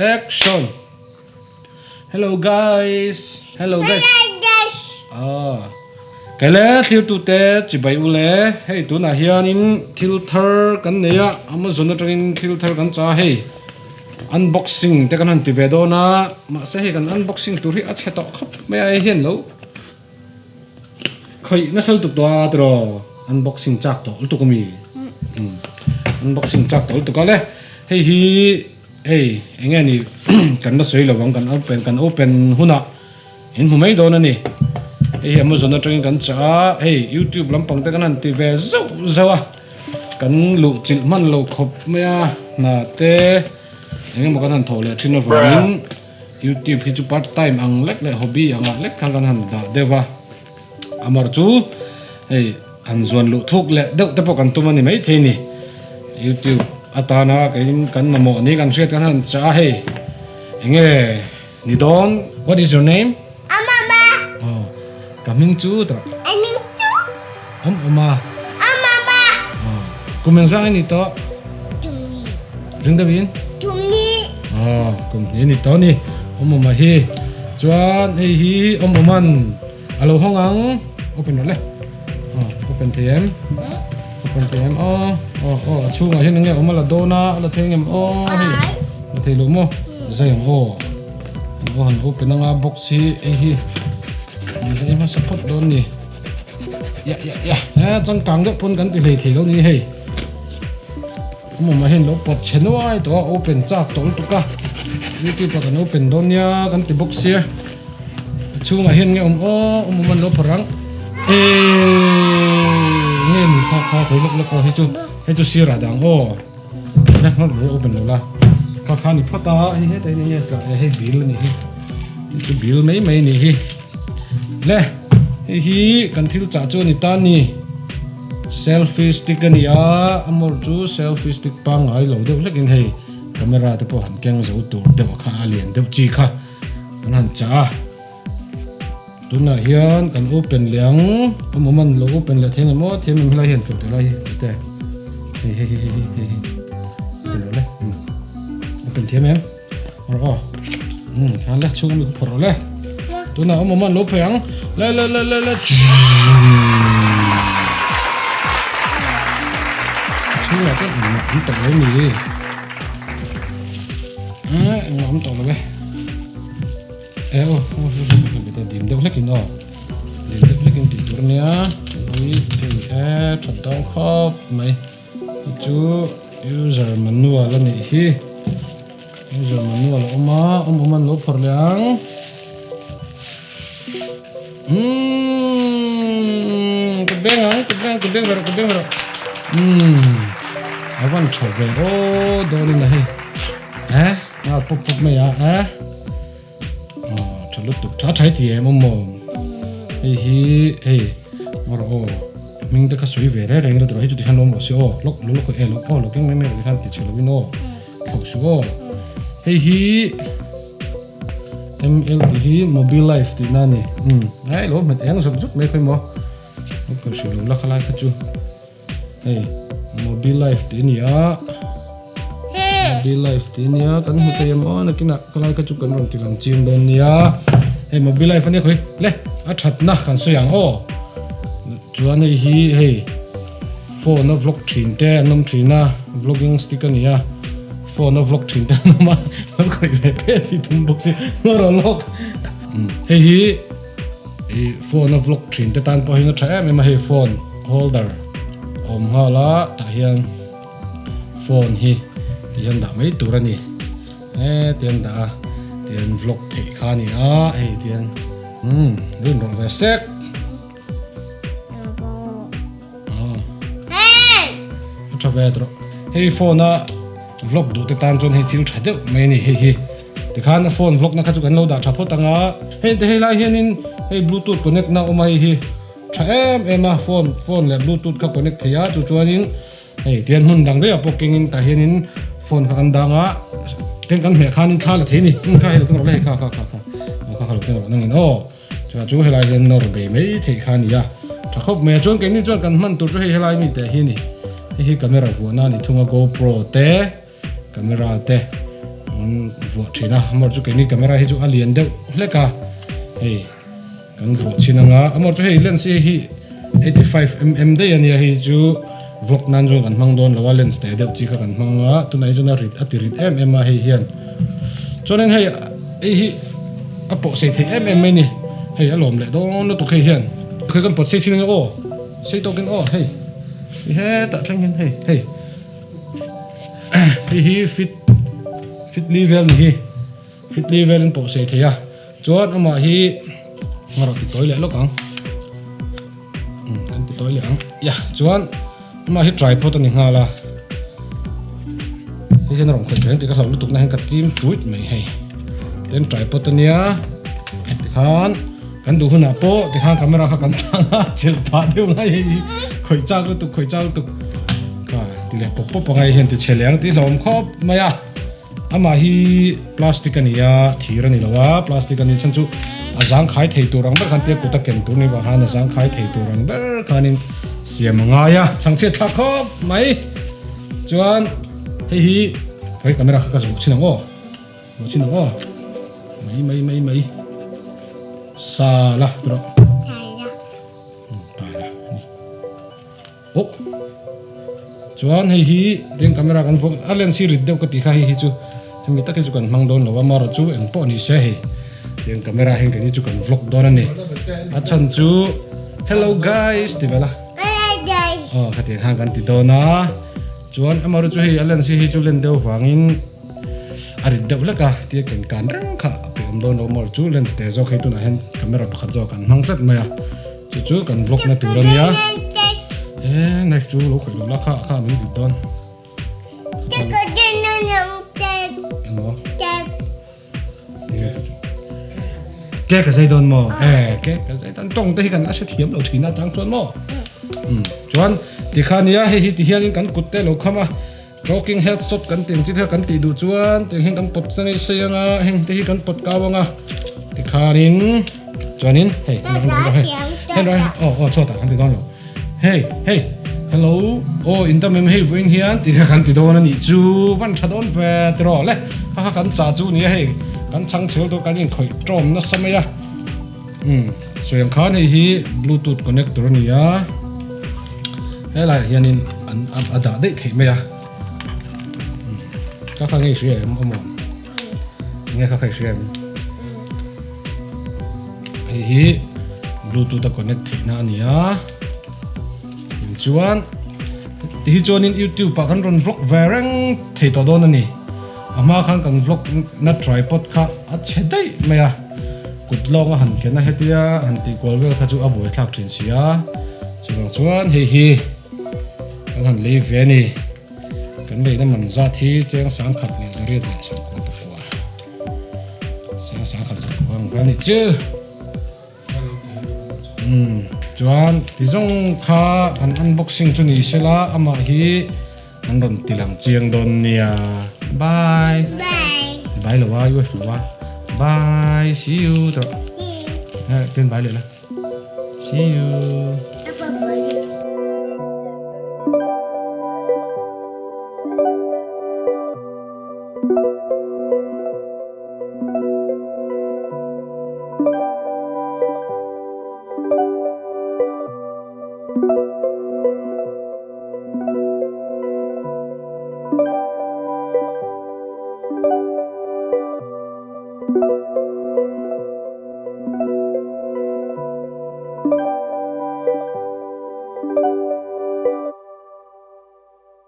Action! Hello guys! Hello guys! Ah. Kele thlirtute chibai ule hei tunah hianin thil thar kan nei a Amazon atangin thil thar kan cha hei unboxing te kan han ti ve dawn a mahse hei kan unboxing tur hi a chhe tawh khawp mai a hei hian lo Khawih nasa lutuk tawh a tiraw unboxing chak tawh lutuk ami unboxing chak tawh lutuk a le hei hi hei eng nge ni kan la sawi lo ang kan open kan open hunah in hmu mai dawn a ni hei hi amazon atangin kan chah a hei youtube lampang te kan han ti ve zauh zauh a kan luh chilh hman lo khawp mai a hna te eng emaw kan han thawh leh thin avangin. Youtube hi chu part time ang lek leh hobby angah lek khan kan han dah deuh a, amar chu hei han zuan luh thuk leh deuh te pawh kan tum a ni maithei ni. Youtube atana keiin kan mamawh ni kan hriat kan han chah a hei enge ni dawn What is your name? Amama. Oh, ka hming chu tawh. A hming chu. Awm awm a. Amama. Oh, kum engzang i ni tawh? Tumni. Ring deuh in? Tumni. Aw, kum hnih ni tawh ni. Awmawma hi. Chuan hei hi awmawman a lo hawng ang. Open rawh le. Aw, open thei em? Open thei em? Aw, aw, aw, a chhungah hian enge awm a la dawn a, a la thei engem? Aw, hei. La thei lo maw? Zai ang aw. Aw han open anga box hi hei hi. Zai hmasa phawt dawn ni. Ya, ya, ya. He changkang deuh pawn kan ti hlei thei lo ni hei. Amawmah hian lo pawt chhe nuai tawh a open chak tawh lutuk a youtube ah kan open dawn nia kan ti bawk sia a chhungah hian nge awm aw awm an lo phawrh ang eeii nge ni kha kha khawi lawk lawk aw hei chu hei chu sirah dang aw la hnawt lo open lo la kha kha ni phawt a hei hetah hian enge tla eh hei bill a nih hi hei chu bill mai mai a nih hi le hei hi kan thil chah chu a ni ta a ni. Selfie stick a ni a, a mawlh chu selfie stick pangngai lo deuh hlekin hei camera te pawh han keng zo tur deuh kha a lian deuh chi kha kan han chah a. Tunah hian kan open leh ang, awm awm an lo open leh thei ang emaw thiam em helai hian kawt helai hi te hei hei hei hei hei hei open rawh le open thiam em. Rawh aw. Um, than le chhung mi phawrh rawh le. Tuna awm awm an lo phei ang. Le le le le le. Chhung ah chuan engmah an tawh lo ni. Eh, engmah an tawh lo e. Eh aw, aw, dim deuh hlekin aw. Dim deuh hlekin tih tur ania. Ui, hei e, that dawn khawp mai. Hei chu user manual a nih hi. User manual a awm a, awm awm an lo phawrh leh ang. Umm, ka beng ang, ka beng, ka beng rawh, ka beng rawh. Umm, a van tha ve aw dawn in a hei. Eh, nghal pawp pawp mai a, eh. Aw tha lutuk tha tha ti em awm awm hei hi hei rawh aw hming te kha sawi ve reng reng ila hei chu tikhan lawm rawh se aw lawk lo lawk e lawk aw lawk eng mai mai rawh tikhan ti chhe lovin aw thlauh suh aw hei hi ml tih hi mobile life tih na ani um ai lo hmet eng zawt zawt mai khawi maw lo phawrh hrih lo la khalai kha chu. Hei mobile life tih a ni a mobile life tih a nia kan hmu thei em aw nakinah khalai kha chu kan rawn ti lang chiang dawn nia hei mobile life a nia khawi le a thatna kan sawi ang aw chuan hei hi hei phone a vlog thin te an awm thin a vlogging stick a ni a phone a vlog thin te an awm a lo khawih ve phet hi tum bawk si rawh lawk hei hi. Ih phone a vlog thin te tan pawh hian a tha em em a hei phone holder a awm nghal a tah hian phone hi ti hian dah mai tur a ni heti an dah a tihian vlog theih kha a ni a hei tihian umm rin rawlh ve sek a tha ve tawh hei phone a vlog duh te tan chuan hei thil tha deuh mai a ni hei hi tikhan a phone vlog na kha chu kan lo dah tha phawt ang a hei te hei lai hianin hei bluetooth connect na a awm a hei hi tha em em a phone phone leh bluetooth kha connect thei a chu chuanin hei tihian hmun dang daih ah pawh kengin tah hianin phone kha kan dang a tin kan hmeh khanin thla la thei a ni kha hei lo keng rawh le hei kha kha kha kha kha kha lo keng rawh nangin aw. Chuan chu helai hian nawr bei mai theih kha a ni a, tha khawp mai a. Chuan keini chuan kan hman tur chu hei helai mi teh hi a ni. Hei hi camera vuahna a ni thung a, GoPro te, camera te. An vuah thin a amawr chu keini camera hi chu a lian deuh hlek a hei kan vuah chhin anga amawr chu hei lens hi hi 85mm daih ania hei chu vlog nan chuan kan hmang dawn lo a lens teh deuh chi kha kan hmang a tunah hi chuan a rit a ti rit em em a hei hian chuanin hei hei hi a pawh sei theih em em mai ni hei a lawm leh dawn lutuk hei hian khawi kan pawt sei chin anga aw sei tawkin aw hei hetah thleng hian hei hei. Hei hi fit fit li vel ni hi fit li vel in pawh sei thei a chuan amah hi a rawh ti tawi leh lawk ang um kan ti tawi leh ang ya chuan amah hi tripod a ni nghal a hei hian a rawn khawih ve ang tih ka hlauh lutuk na hian ka tim tuit mai hei tin tripod a nia tikhan kan duh hunah pawh tikhan camera kha kan tang a chelh phah deuh ngai hei hi khawih chak lutuk khawih chak lutuk. Ka ti leh pawp pawp ang a hian ti chhe leh ang tih hlauhawm khawp mai a amah hi plastic a ni a thir a ni lo a plastic a nih chhan chu a zang khai thei tur ang ber khan tia kut a ken tur ni vang khan a zang khai thei tur ang ber khanin siam a ngai a chhangchhiat thlak khawp mai chuan hei hi hei camera kha ka zuah chin ang aw zuah chin ang aw mai mai mai mai sa la tawh ta la ani. Bawk. Chuan hei hi tin camera kan vawng a lens hi rit deuh ka tih kha hei hi chu hemi tak hi chu kan hmang dawn lo a amaherawh chu eng pawh ni se hei tiang camera hian keini chu kan vlog dawn a ni a chhan chu hello guys ti vel a aw khatiang khan kan ti dawn a chuan amaherawh chu hei a lens hi hi chu len deuh vangin a rit deuh hlek a tia ken kan reng kha a pe awm dawn lo amaherawh chu lens te zawk hei tunah hian camera pakhat zawk an hmang tlat mai a. Chu chu kan vlog na tur ania. E knife chu lo khawih lo la kha kha min vit dawn. Emaw. Ke ka zai dawn maw? E ke ka zai dawn tawng te hi kan la hre thiam lo thin a chang chuan maw? Chuan tikha nia hei hi ti hianin kan kut te lo kham a. Talking head shot kan tih ang chi te kha kan tih duh chuan tiang hian kan pawt chang sei anga heng te hi kan pawt kau anga tikhanin chuanin hei hei hei aw aw chhuatah kan ti dawn lo hei hei hello aw in dam em hei vawiin hian tih kha kan ti dawn a nih chu van tha dawn ve tiraw le kha kha kan chah chu nia hei kan chhang chhel dawn kan inkhawih tawm nasa mai a um sawi ang khan hei hi bluetooth connector a ni a. Helaiah hianin an a dah daih theih mai a ka kha ngei hria em awm enge kha kha hria em hei hi bluetooth a connect theih na ani a chuan ti hi chuanin youtube ah kan rawn vlog ve reng thei tawh dawn ani a hma khan kan vlog na tripod kha a chhe daih mai a. Kut lawng a han ken a hetia han tih kual vel kha chu a buaithlak thin si a, chuvang chuan hei hi kan han lei ve a ni. Kan leina man zat hi cheng sangkhat leh zariat leh sawmkua pakua cheng sangkhat zakua ang vel a ni chu. Umm chuan ti zawng kha kan unboxing chu ni sela amah hi An rawn ti lang chiang dawn nia. Bye. Bye. Bye lo a, UF lo a. Bye. See you. Tawh. Eh, ten bye leh la. See you.